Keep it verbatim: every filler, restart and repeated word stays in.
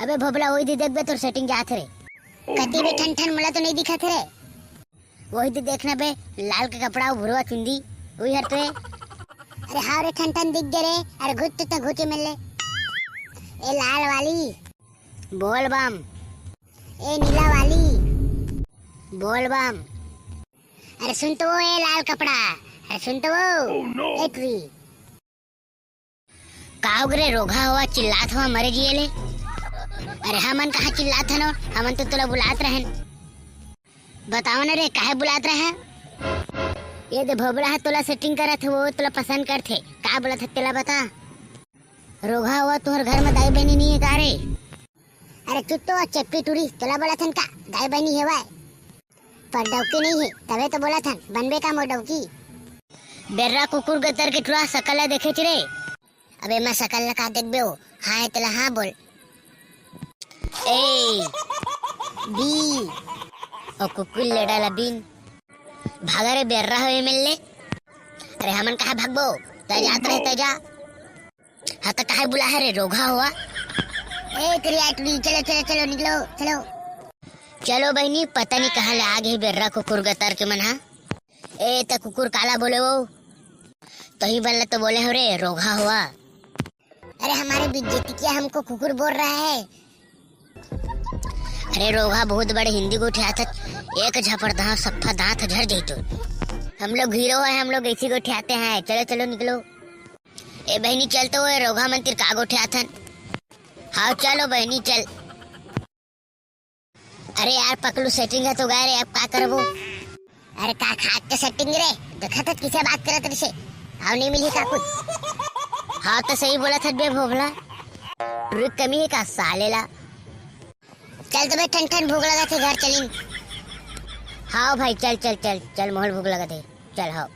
अबे भोभला, वही दे देखबे, तोर सेटिंग जात रे। कति बे ठन ठन, मोला तो नहीं दिखत रे। वही दे देखना बे, लाल के कपड़ा अउ भुरवा चुंदी, वही हर तो है। अरे हाँ रे ठन ठन, दिख गे रे। अरे घुच तो घुच में ले। ए लाल वाली, बोल बम। ए नीला वाली, बोल बम। अरे सुन तो वो, ए लाल कपड़ा, अरे सुन तो वो। Oh, no। ए टुरी। का हो गे रे रोगहा होवा, चिल्लात हवा मरे जिए ले? अरे हमन कहाँ चिल्लात हन, हमन तो तोला बुलात रहन। बताओ ना रे, काहे बुलात रहे? ये दे भोभला ह तोला सेटिंग करत हे, वो तोला पसंद करथे। का बोलत हे तेला बता। रोगहा होवा, तुहर घर में दाई बहिनी नहीं है का रे? अरे चुप तो, चेप्पी टुरी, तोला बोलत हन का दाई बहिनी हेवय? पर डौकी नहीं है, तबे तो बोलत हन, बनबे का मोर डौकी? बेर्रा कुकुर गतर के टुरा, सकल ला देखेच रे। अबे मैं सकल ला का देखबे हो? हाँ है तेला हाँ बोल। ए, बी, ओ कुकुर लेडा ला बीन। भागा रे बेर्रा हो एमेल ले। अरे हमन कहाँ भागबो? तै जात रहे, तै जा। हाँ, तो काहे बुला है रे रोगहा होवा? ए, तेरी आटुरी, चलो, चलो, चलो, निकलो, चलो। चलो बहिनी, पता नहीं कहाँ ले आ गे बेर्रा कुकुर गतर के मन हा। ए, त कुकुर काला बोले वो? तही बन ल तो बोले हो रे, रोगहा होवा। अरे, हमारे बीच जीत किया, हमको कुकुर बोल रहा है। अरे रोगहा, बहुत बड़े हिंदी गोठियाथस, एक झापड़ दांत, सफ्फा दांत झड़ जइतो। हम लोग हीरो है, हम लोग ऐसी गोठियाते हैं। चलो, चलो, निकलो। ए बहिनी, चल तो, ए रोगहा मन तीर का गोठियाथन। हाँ, चलो बहिनी, चल। अरे यार, पकलू सेटिंग ह तो गे रे, अब का करबो? अरे का खात के सेटिंग रे, देखत हस किसे बात करत रिसे, अउ नहीं मिली का कुछ? हाँ, तो सही बोलत हस बे भोभला, रुक कमी है का साले ला? चल तो बे ठन ठन, भूख लगत हे, घर चलिन। हाँ भाई, चल चल चल चल, मोहल भूख लगत हे, चल हाँ।